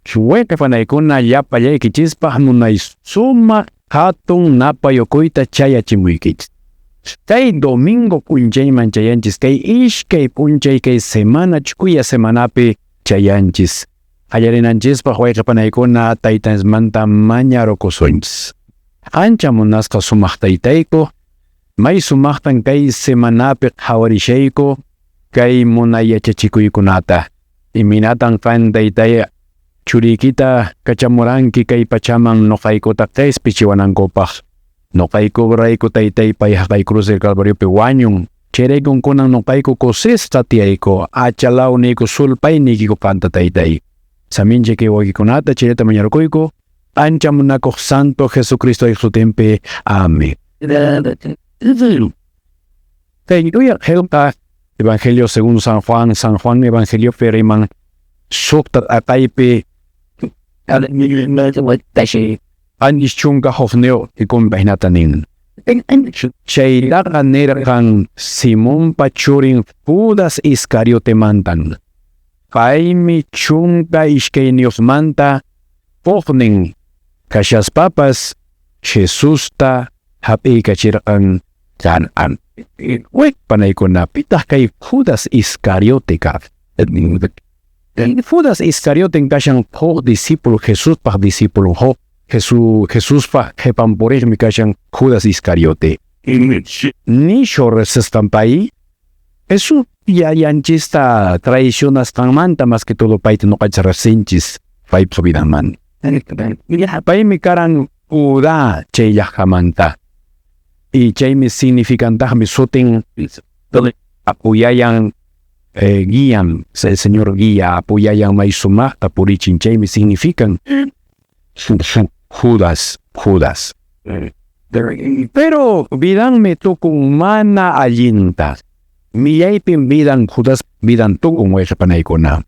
Wayqe panaykuna, llapallaykichispaq munay sumaq hatun napayukuyta chayachimuykichis. Kay domingo p'unchayman chayanchis, kay iskay p'unchay kay semana ch'uya semanapi chayanchis. Qallarinanchispaq, wayqe panaykuna, taytanchismanta mañarukusunchis. Ancha munasqa sumaq taytayku, may sumaqtan kay semanapi qhawarishayku kay munay yachachikuykunata. Imaynatan qan, taytay, churiykita kachamuranki kay pachaman noqaykuta qespichiwanankupaq? Noqaykurayku, taytay, pay haqay cruz del Calvariopi wañun. Chayraykun kunan noqayku kusisqa tiyayku, achalaw niyku, sulpay niykiku qanta, taytay. Samincha kay wakikunata chayrata mañarukuyku, ancha munakuq Santo Jesucristo sutinpi. Amén. Kay uya qelqa Evangelio según San Juan, San Juan Evangeliopi riman suqta t'aqaypi 71 ikunpa hinata nin. Chaytaqa nirqan Simonpa churin Judas Iscariotemantan. Paymi 12manta huknin kashaspapas Jesusta hap'iykachirqan karqan. Panaykuna, pitaq kay Judas Iscariote kaq? Judas Iscariote kashan huk discípulo, Jesuspaq discípulo, huk Jesuspaq qhipan puriqmi kashan Judas Iscariote. Nishu riqsisqan pay, Jesús yayanchista traicionasqanmanta más que todo payta noqanchis riqsinchis paypa vidanmanta. Paymi karan Judá chay llaqtamanta. Y chaymi significantaqmi sutin apoyayan guían, el Señor guía, apoyayan may sumaqta purichin, chaymi significan Judas, Judas. Pero vidanmi tukun mana allinta. Millaypin vidan Judas vidan tukun wayqe panaykuna.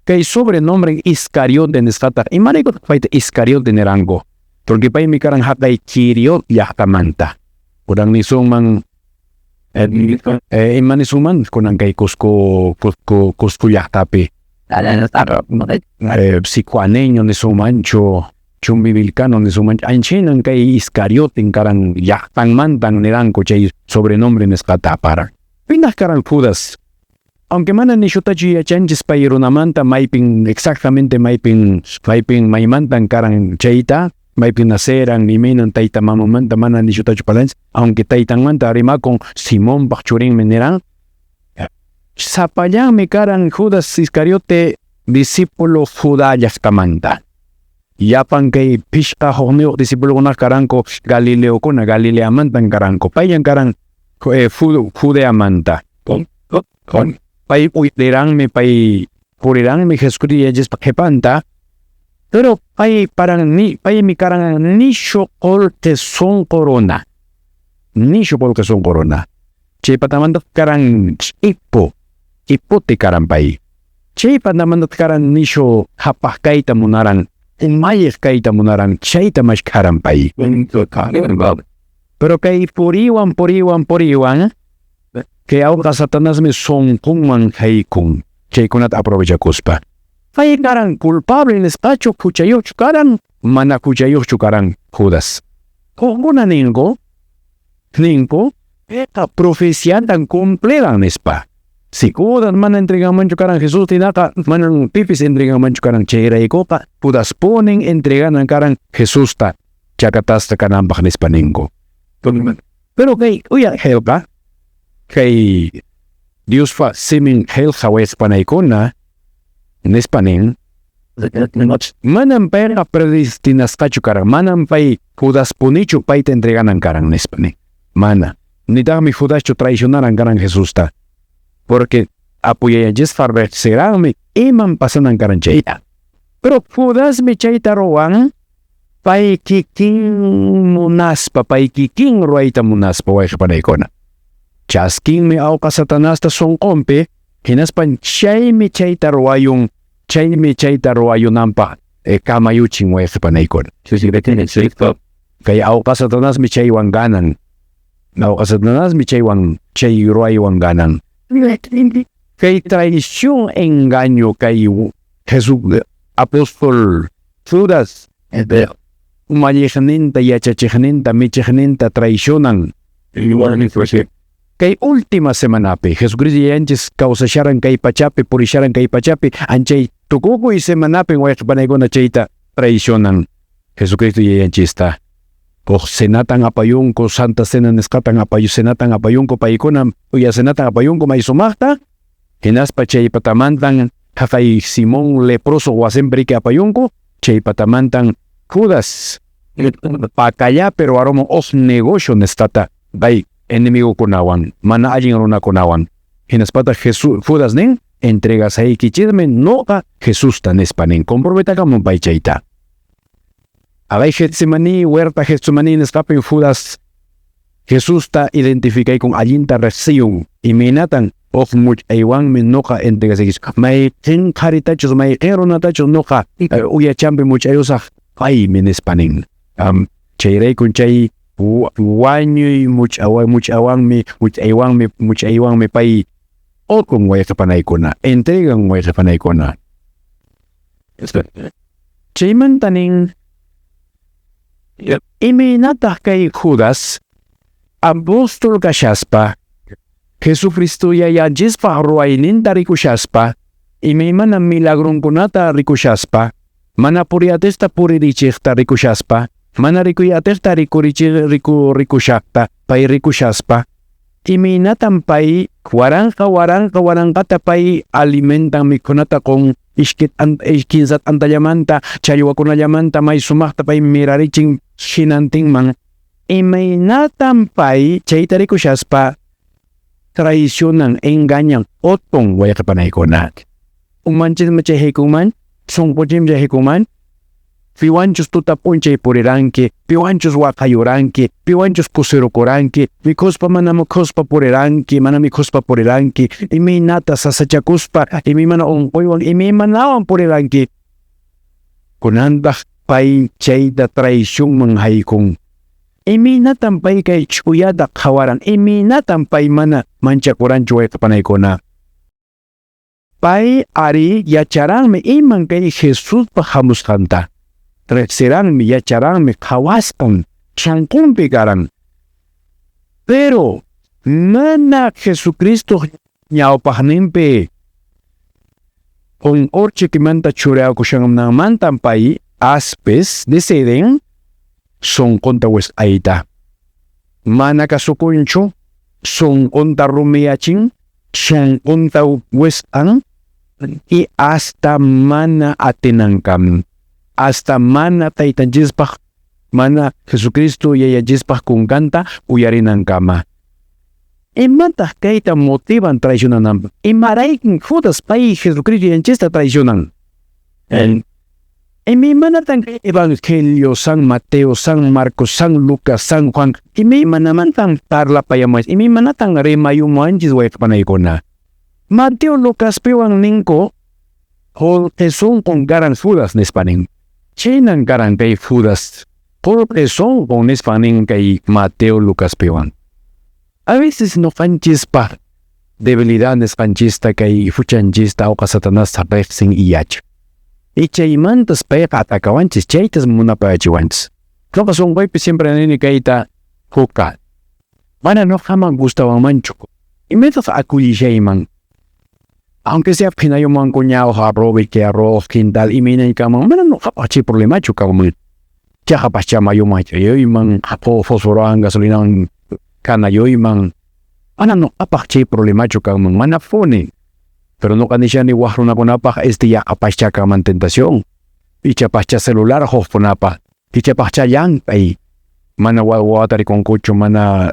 Kay sobrenombre Iscariote nisqataq, imaraykutaq payta Iscariote niranku? Porque paymi karan haqay Quiriot llaqtamanta. Kunan nisunman ima nisunman kunan kay Cusco Cusco Cusco llaqtapi Sicuaneño nisunmanchu, Chumbivilcano nisunmanchu, anchinan kay Iscariote karan llaqtanmantan niranku chay sobrenombre nisqata aparan. Pitaq karan Judas? Aunque mana nishutachu yachanchis pay runamanta maypin exactamente maypin maypin maymantan karan chayta, maypin naceran, imaynan tayta mamamanta mana nishutachu parlanchis, aunque taytanmanta rimakun Simonpaq churinmi niran. Sapallanmi karan Judas Iscariote discípulo Judá llaqtamanta. Llapan kay 51 discípulokuna karanku Galileokuna, Galileamantan karanku. Payllan karan Judeamanta. Pay uyariranmi, pay puriranmi Jesucristo yachaspa qhipanta, pero pay paran ni paymi karan nishu qullqi sunqu runa. Nishu qullqi sunqu runa. Chay patamanta karan ch'ipu, ch'iputi karan pay. Chay patamanta karan nishu qhapaq kayta munaran, umalliq kayta munaran, chayta mashkharan pay. Pero kay puriwan, puriwan, puriwan, kay awqa Satanasmi sunqunman haykun, chaykunata aprovechakuspa. Pay karan culpable nisqachu, huchayuqchu karan, mana huchayuqchu karan Judas. Hukkuna ninku, ninku, payqa profeciatan cumpliran nispa. Si Judas mana entreganmanchu karan Jesús hinaqa, manan pipis entreganmanchu karan chayraykuqa, Judaspunin entreganan karan Jesusta chakatasqa kananpaq nispa ninku. Pero kay uya qelqa, kay Diospa simin qelqa wayqe nispa nin, manam payqa predestinasqachu karan, manam pay Judaspunichu payta entreganan karan nispa nin. Mana. Nitaqmi Judaschu traicionaran karan Jesusta. Porque apoyayanchisqa riqsiranmi iman pasanan karan chayta. Pero Judasmi chayta ruwan pay kikin munaspa, pay kikin ruwayta munaspa wayqe panaykuna. Chaskinmi awqa Satanasta sunqunpi, hinaspan chaymi chayta ruwayun, chaymi chayta ruwayunanpaq kamayuchin wayqe panaykuna. Kay awqa Satanasmi chaywan ganan. Awqa Satanasmi chaywan chay ruwaywan ganan. Kay traición, engaño, kay Jesús Apóstol Judas umalliqninta, yachachiqninta, michiqninta traicionan. Kay última semanapi, Jesucristo yayanchis kawsasharan kay pachapi, purisharan kay pachapi, anchay tukukuy semanapi wayqipanaykuna chayta traicionan Jesucristo yayanchista. Huk cenatan apayunku, Santa Cena nisqatan apayu, cenatan apayunku, paykuna uya cenatan apayunku may sumaqta, hinaspa chay patamantan haqay Simón leproso wasinpi riki apayunku, chay patamantan Judas pakallapi ruwarumun huk negocio nisqata pay enemigokunawan, mana allin runakunawan. Hinaspataq Jesús Judas nin, entregasaykichismi noqa Jesusta nispa nin, comprometakamun pay chayta. Haqay Getsemaní, huerta Getsemaní nisqapin Judas Jesusta identificaykun allinta riqsiyun, imaynatan huk much'aywanmi noqa entregasaykichis, mayqin qharitachus, mayqin runatachus noqa uyachanpi much'ayusaq paymi nispa nin. Chayraykun chay wañuy much'awanmi, much'aywanmi, much'aywanmi pay otun wayqipanaykuna, entregan wayqipanaykuna. Chaymanta nin, imaynataq kay Judas apóstol kashaspa, Jesucristo yayanchispaq ruwayninta rikushaspa, imaymana milagrunkunata rikushaspa, mana puriyatista puririchiqta rikushaspa, mana rikuyatista rikushaqta pay rikushaspa, imaynatan pay waranqa waranqa waranqata pay alimentan mikhunata qun kinsa t'antallamanta challwakunallamanta may sumaqta pay mirarichin hinantinman, imaynatan pay chayta rikushaspa traicionan, engañan, otun wayqipanaykuna. Umanchismi chay haykunman, sunqunchismi chay haykunman, piwanchus tuta p'unchay puriranki, piwanchus waqayuranki, piwanchus kusirukuranki, mikhuspa mana mikhuspa puriranki, mana mikhuspa puriranki, imaynata sasachakuspa, imaymana unquywan, imaymanawan puriranki. Kunantaq pay chayta traicionman haykun. Imaynatan pay kay ch'uyata qhawaran, imaynatan pay mana manchakuranchu wayqipanaykuna. Pay ari yacharanmi iman kay Jesuspa hamusqanta. Riqsiranmi, yacharanmi, qhawasqan, sunqunpi karan. Pero mana Jesucristo ñawpaqninpi qunqurchikimanta churakushanmantan pay aspis deciden sunqunta wisq'ayta. Mana kasukunchu, sunqunta rumiyachin, sunqunta wisq'an y hasta mana atinankam, hasta mana taytanchispaq, mana Jesucristo yayanchispaq kunkanta uyarinankama. Imataq kayta motivan traicionananpaq? Imaraykin Judas pay Jesucristo yayanchista traicionan? Imaymanatan kay Evangelio, San Mateo, San Marcos, San Lucas, San Juan, imaymanamantan parlapayamuwanchis, imaymanatan rimayumuwanchis wayqipanaykuna. Mateo Lucaspiwan ninku, qullqi sunqun karan Judas nispa nin. Chaynan karan kay Judas, qullqi sunqun nispa nin kay Mateo Lucaspiwan. A veces noqanchispaq debilidad nisqanchista kay huchanchista awqa Satanás riqsin y yachan. Y chaymantas payqa atakawanchis, chaytas munapayachiwanchis. Noqa sunquypi siempre nini kayta hukqa. Mana noqaman gustawanmanchu. Imaytaq akullishayman. Aunque sea phinayuman cuñado, arroz, que arroz, quintal, imaynaykaman, mana noqapaq chay problemachu kanman. Chaqapaschá mayuman chayayman, fósforowan, gasolinawan kanayuyman. Mana noqapaq chay problemachu kanman, manapuni. Pero noqa nishani waq runakunapaq este yaqapaschá kanman tentación. Ichapascha celular hukkunapaq, ichapascha llank'ay. Mana wawata rikunkuchu, mana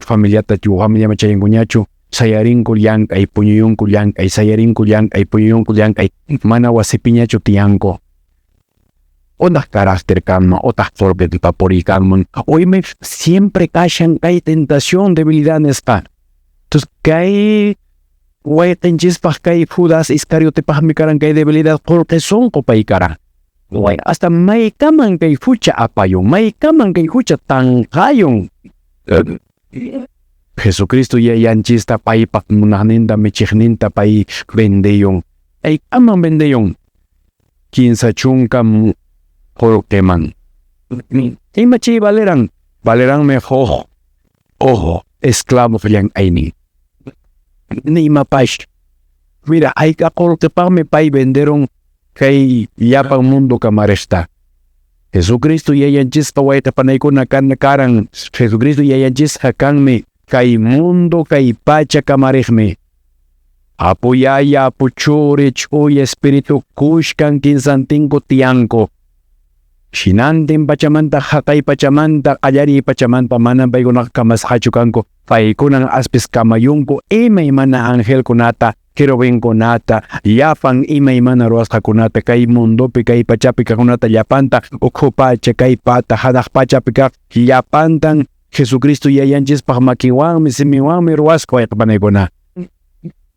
familiata familiaman chayankuñachu, sayarinku llank'ay, puñuyunku llank'ay, sayarinku llank'ay, puñuyunku llank'ay, mana wasipiñachu tiyanku. Otaq carácter kanman, otaq qullqi puriy kanman, o ima siempre kashan kay tentación, debilidad nisqa. Entonces kay wayqinchispaq kay Judas Iscariotepaqmi karan kay debilidad qullqi sunqu pay karan. Hasta maykaman kay hucha apayun, maykaman kay hucha tanqayun. Jesucristo yayanchista paypaq munaqninta michiqninta pay vendeyun. Aykaman vendeyun. Kinsa chunka qolqeman. Ima chay valeran? Valeranmi huk ojo esclavo llank'aynin. Ni imapash. Mira, hayk'a qolqepaqmi pay venderon kay llapan mundo kamariqta. Jesucristo yayanchisqa, wayqa panaykuna, kan karan. Jesucristo yayanchisqa kanmi kay mundo, kay pacha kamariqmi. Apu Yaya, Apu Churi, Ch'uya Espíritu kushkan kinsantinku tiyanku. Hinantin pachamanta, haqay pachamanta, qallariy pachamanta manan paykunaqa kamasqachu kanku. Paykunan aspis kamayunku imaymana angelkunata, querubinkunata, llapan imaymana ruwasqakunata, kay mundopi, kay pachapi kaqkunata llapanta, ukhu pacha, kay pata, hanaq pachapi kaq llapantan Jesucristo yayanchispaq makinwanmi, siminwanmi ruwasqa, wayqa panaykuna.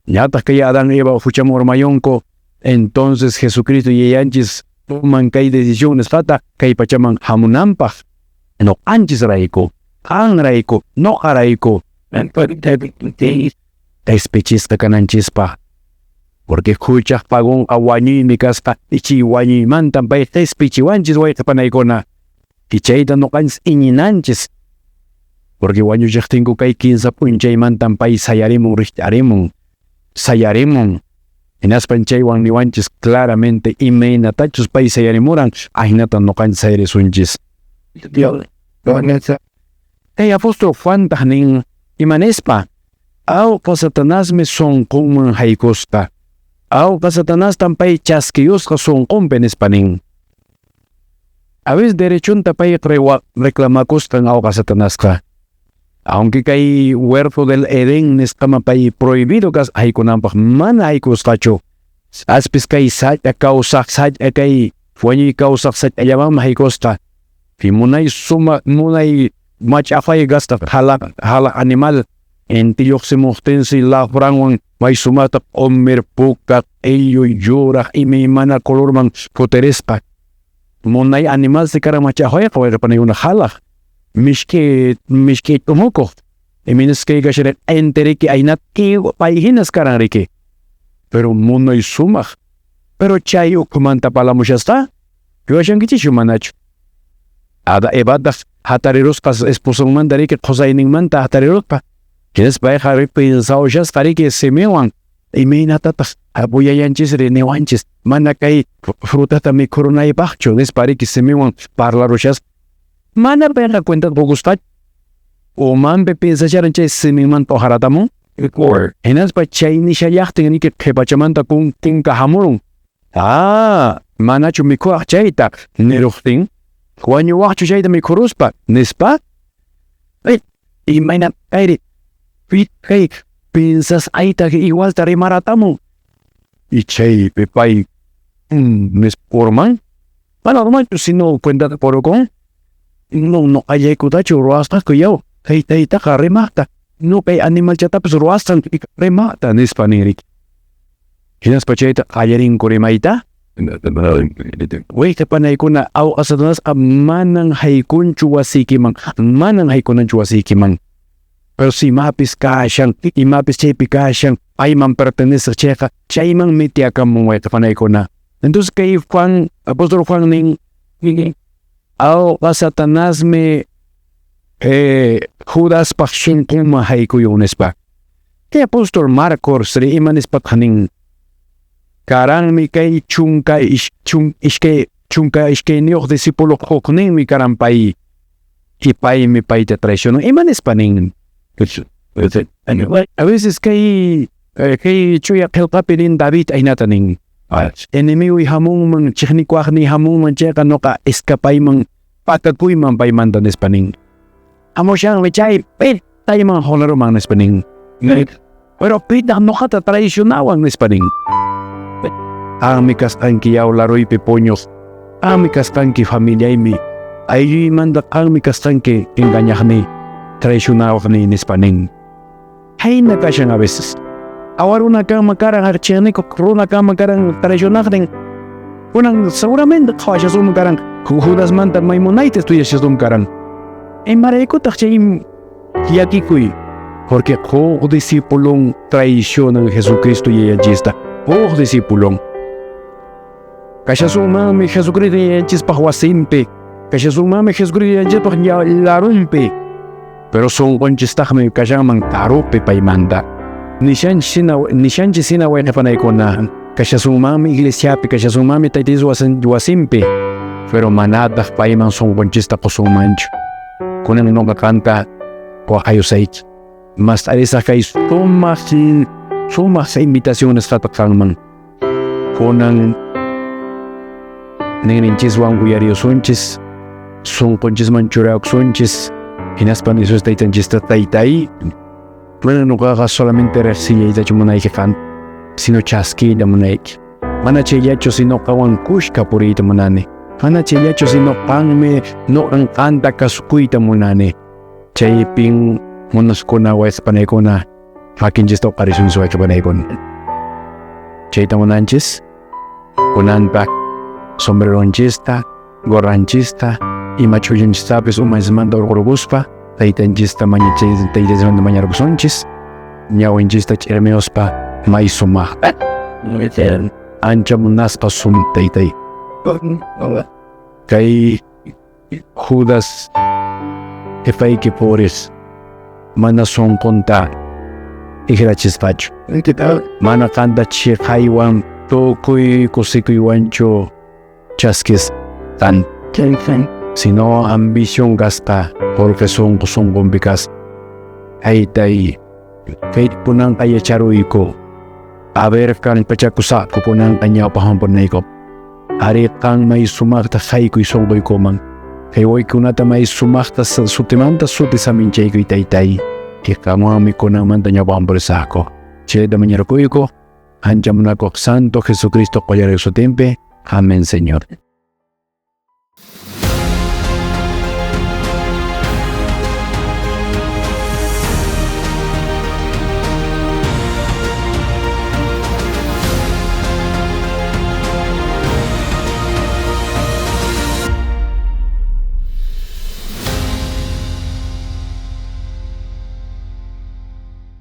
Ñataq kay Adán Eva huchaman urmayunku, entonces Jesucristo yayanchis toman kay decisión nisqata kay pachaman hamunanpaq noqanchisrayku, qanrayku, noqarayku, qhispichisqa kananchispaq. Porque huchaq pagonqa wañuymi kasqa, chay wañuymantan pay qhispichiwanchis, wayqa panaykuna. Y chayta noqanchis iñinanchis. Porque wañuchiqtinku kay kinsa p'unchaymantan pay sayarimun, rikch'arimun, sayarimun. Hinaspan chaywan niwanchis claramente imaynatachus pay sayarimuran, ahinatan noqanchis sayarisunchis. Kay apóstol Juantaq nin, imanispa? Awqa Satanasmi sunqunman haykusqa. Awqa Satanastan pay chaskiyusqa sunqunpi nispa nin. A veces derechunta pay reclamakusqan awqa Satanasqa. Aunque kay huerto del Edén nisqama pay prohibido kas haykunanpaq mana haykusqachu. Aspis kay sach'a kawsaq sach'a, kay wañuy kawsaq sach'allamanmi haykusqa. Fi munay suma munay mach'aqway kasqa hala hala animal inti lluqsimuqtinsi lafranwan may sumaqta q'umir, puka, q'illu, yuraq imaymana colorman kutirisqa. Munay animalsi karan mach'aqwayqa, wayqa panaykuna, halaq mishk'i mishk'i t'umukuq. Imaynas kay kasharan enteriki aynat pay hinas karan riki. Pero munay sumaq. Pero chay ukhumanta parlamushasqa, yuyashankichischu manachu? Ada Evataq hatarirusqa esposonmanta riki, qusayninmanta hatarirusqa. Hinaspa payqa pensawshasqa riki siminwan, imaynatataq apu yayanchisri niwanchis mana kay frutata mikhurunaypaqchu nispa riki siminwan parlarushasqa. Mana payqa cuentata qukusqachu. Umanpi pensasharan chay siminmanta ujaratamun. Hinaspa chay nishallaqtin riki qhipachamanta kunka hamurun. Ah, manachu mikhuwaq chayta niruqtin, wañuwaqchu chayta mikhuruspa nispa. Imayna kayri kay piensas ayta igualta rimaratamun. Y chaypi pay nispa urman. Mana urmanchu, sino cuentata qurukun. No, no qallaykutachu ruwasqaku yaw kay taytaqa rimaqta. No kay animalchatapas ruwasqan rimaqta nispa nin riki. Hinaspa chayta qallarinku rimayta. Wayqa panaykuna, awqa Satanasqa manan haykunchu wasiykiman, manan haykunanchu wasiykiman. Pero si imapis kashan, imapis chaypi kashan, payman perteneceq chayqa, chayman metiakamun, wayqa panaykuna. Entonces kay Juan, apóstol Juan nin, awqa Satanasmi Judaspaq sunqunman haykuyun nispa. Kay apóstol Marcos ri ima nispataq nin? Karanmi kay chunka chun iskay 12 discípulo hukninmi karan pay. Y paymi payta traicionó. Ima nispa nin? A veces kay chuya qillqapi nin David aynata nin. Enemigo hamunman, chiqnikuaqni hamunman chayqa noqa escapayman, pakakuyman paymanta nispa nin. Hamushanmi chay pitayman jonaruman nispa nin. Pero pitaq noqata traicionawan nispa nin. Qanmi kasqanki yaw laruypi puñuq. Qanmi kasqanki familiaymi. Aylluymanta qanmi kasqanki engañaqni, traicionawaqni nispa nin. Hayna kashan a veces. Awa runa kanman karan archiqnikuq runa kanman karan traicionaqnin. Kunan seguramente qhawashasunman karan Judasmanta may munayta estudiashasunman karan. Imaraykutaq chay llakikuy? Porque huk discípulon traicionan Jesucristo yayanchista. Huk discípulon. Kashasunmanmi Jesucristo Yayanchispaq wasinpi, kashasunmanmi Jesucristo Yayanchispaq larunpi, pero sunqunchistaqmi kashanman karupi paymanta. Nishanchis hina wayqe panaykuna, kashasunmanmi iglesiapi, kashasunmanmi Tayta Dios wasinpi, pero manataq payman sunqunchista qusunmanchu. Kunan nuqa qanta waqayusayki. Mast'arisaq kay sumaq sumaq invitación nisqata qanman. Kunan ninrinchiswan uyariusunchis, sunqunchisman churakusunchis, hinaspa nisus taytanchista taytay, mana nuqaqa solamente riqsillaytachu munayki qan, sino chaskiyta munayki. Mana chayllachu sino qanwan kushka puriyta munani. Mana chayllachu sino qanmi nuqan qanta kasukuyta munani. Chaypin munaskuna wayqepanaykuna makinchista uqarisunchis wayqepanaykuna. Chayta munanchis kunanta sombreronchista, gorranchista, ima ch'ullunchistapis umanchismanta urqurquspa taytanchista taytanchismanta mañarqusunchis, ñawinchista ch'irmiuspa may sumaqta. Ancha munasqa sum taytay. Kay Judas qhipayki puriq mana sunqunta t'ikrachispachu, mana qanta chiqaywan tukuy kusikuywanchu chaskisqan, sino ambición kaspa qullqi sunqu sunqunpi kaspa. Taytay, kay kunanqa yacharuyku, a ver kallpachakusaqku kunanqa ñawpaqman punayku. Ari qan may sumaqta haykuy sunquykuman. Kay waykunata may sumaqta sutimanta suti saminchaykuy taytay. Qanwanmi kunanmanta ñawpaqman purisaqku. Chayta mañarkuyku, ancha munakuq Santo Jesucristo qollariq sutinpi. Amén, Señor.